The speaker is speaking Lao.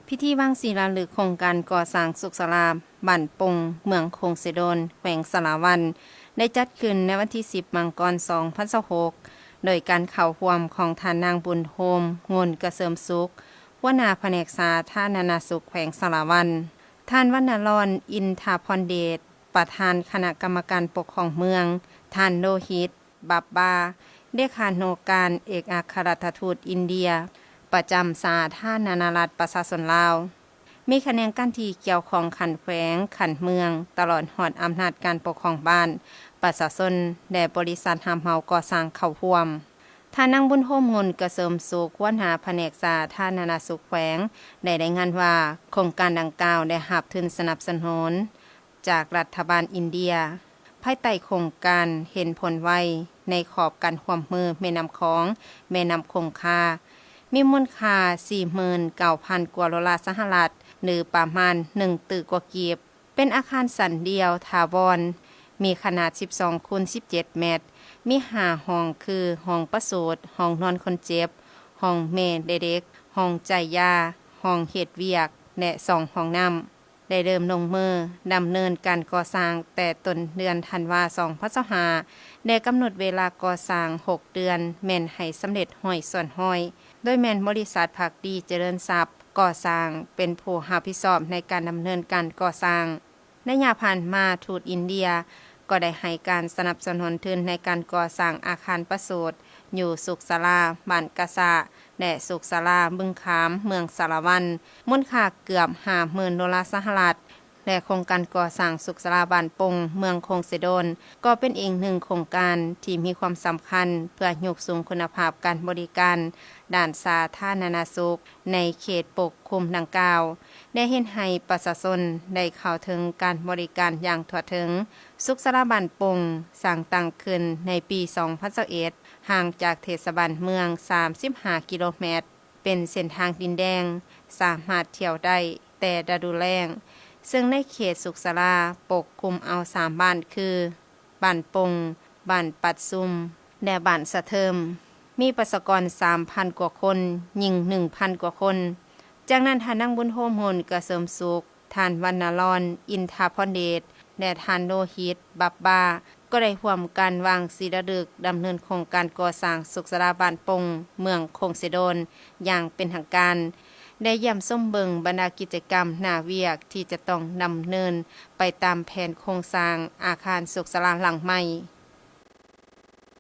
ພິທີວາງສີລາລຶກໂຄງການກໍ່ສ້າງສຸກສາລາບ້ານປົງ ເມືອງຄົງເຊໂດນ ແຂວງສາລະວັນ ໄດ້ຈັດຂຶ້ນໃນວັນທີສິບ ມັງກອນ ສອງພັນຊາວຫົກ ໂດຍການເຂົ້າຮ່ວມຂອງທ່ານນາງບຸນໂຮມ ງົນກະເສີມສຸກ ຫົວໜ້າພະແນກສາທາລະນະສຸກແຂວງສາລະວັນ, ທ່ານ ວັນນະລອນ ອິນທາພອນເດດ ປະທານຄະນະກຳມະການປົກຄອງເມືອງ, ທ່ານ ໂລຫິດ ບັບບາ ເລຂານຸການເອກອັກຄະລັດຖະທູດອິນເດຍ ປະຈຳສາທາລະນະລັດປະຊາຊົນລາວ, ມີຂະແໜງການທີ່ກ່ຽວຂ້ອງຂັ້ນແຂວງ, ຂັ້ນເມືອງ, ຕະຫຼອດຮອດອຳນາດການປົກຄອງບ້ານ, ປະຊາຊົນ ແລະ ບໍລິສັດຮັບເໝົາກໍ່ສ້າງເຂົ້າຮ່ວມ. ທ່ານນາງບຸນໂຮມ ງົນກະເສີມສຸກ ຫົວໜ້າພະແນກສາທາລະນະສຸກແຂວງ ໄດ້ລາຍງານວ່າ ໂຄງການດັ່ງກ່າວໄດ້ຮັບທຶນສະໜັບສະໜູນຈາກລັດຖະບານອິນເດຍ ພາຍໃຕ້ໂຄງການເຫັນຜົນໄວໃນຂອບການຮ່ວມມືແມ່ນ້ຳຂອງ, ແມ່ນ້ຳຄົງຄາ ມີມູນຄ່າສີ່ໝື່ນເກົ້າພັນກວ່າໂດລາສະຫະລັດ ຫຼື ປະມານໜຶ່ງຕື້ກວ່າກີບ. ເປັນອາຄານຊັ້ນດຽວຖາວອນ, ມີຂະໜາດສິບສອງຄູນສິບເຈັດແມັດ, ມີຫ້າຫ້ອງ ຄື ຫ້ອງປະສູດ, ຫ້ອງນອນຄົນເຈັບ, ຫ້ອງແມ່ແລະເດັກ, ຫ້ອງຈ່າຍຢາ, ຫ້ອງເຮັດວຽກ ແລະ ສອງຫ້ອງນ້ຳ. ໄດ້ເລີ່ມລົງມືດຳເນີນການກໍ່ສ້າງແຕ່ຕົ້ນເດືອນທັນວາ ສອງພັນຊາວຫ້າ ແລະ ກຳນົດເວລາກໍ່ສ້າງຫົກເດືອນ ແມ່ນໃຫ້ສຳເລັດຮ້ອຍສ່ວນຮ້ອຍ ໂດຍແມ່ນບໍລິສັດພັກດີຈະເລີນຊັບກໍ່ສ້າງເປັນຜູ້ຮັບຜິດຊອບໃນການດຳເນີນການກໍ່ສ້າງ. ໄລຍະຜ່ານມາ ທູດອິນເດຍກໍໄດ້ໃຫ້ການສະໜັບສະໜູນທຶນໃນການກໍ່ສ້າງອາຄານປະສູດຢູ່ສຸກສາລາບ້ານກະສະ ແລະ ສຸກສາລາບຶງຂາມ ເມືອງສາລະວັນ ມູນຄ່າເກືອບຫ້າໝື່ນໂດລາສະຫະລັດ ແລະ ໂຄງການກໍ່ສ້າງສຸກສາລາບ້ານປົງ ເມືອງຄົງເຊໂດນ ກໍເປັນອີກໜຶ່ງໂຄງການທີ່ມີຄວາມສຳຄັນ ເພື່ອຍົກສູງຄຸນນະພາບການບໍລິການດ້ານສາທາລະນະສຸກໃນເຂດປົກຄຸມດັ່ງກ່າວ ແລະ ເຮັດໃຫ້ປະຊາຊົນໄດ້ເຂົ້າເຖິງການບໍລິການຢ່າງທົ່ວເຖິງ. ສຸກສາລາບ້ານປົງ ສ້າງຕັ້ງຂຶ້ນໃນປີສອງພັນຊາວເອັດ ຫ່າງຈາກເທດສະບານເມືອງສາມສິບຫ້າກິໂລແມັດ, ເປັນເສັ້ນທາງດິນແດງ ສາມາດທ່ຽວໄດ້ແຕ່ລະດູແລ້ງ, ເຊິ່ງໃນເຂດສຸກສາລາປົກຄຸມເອົາສາມບ້ານຄື ບ້ານປົງ, ບ້ານປັດຊຸມ ແລະ ບ້ານສະເທີມ, ມີປະຊາກອນສາມພັນກວ່າຄົນ, ຍິງໜຶ່ງພັນກວ່າຄົນ. ຈາກນັ້ນ ທ່ານນາງບຸນໂຮມ ງົນກະເສີມສຸກ, ທ່ານ ວັນນະລອນ ອິນທາພອນເດດ ແລະ ທ່ານ ໂລຫິດ ບັບບາ ກໍໄດ້ຮ່ວມກັນວາງສີລາລຶກດຳເນີນໂຄງການກໍ່ສ້າງສຸກສາລາບ້ານປົງ ເມືອງຄົງເຊໂດນ ຢ່າງເປັນທາງການ, ໄດ້ຢ້ຽມຊົມເບິ່ງບັນດາກິດຈະກຳໜ້າວຽກທີ່ຈະຕ້ອງດຳເນີນໄປຕາມແຜນໂຄງສ້າງອາຄານສຸກສາລາຫຼັງໃໝ່.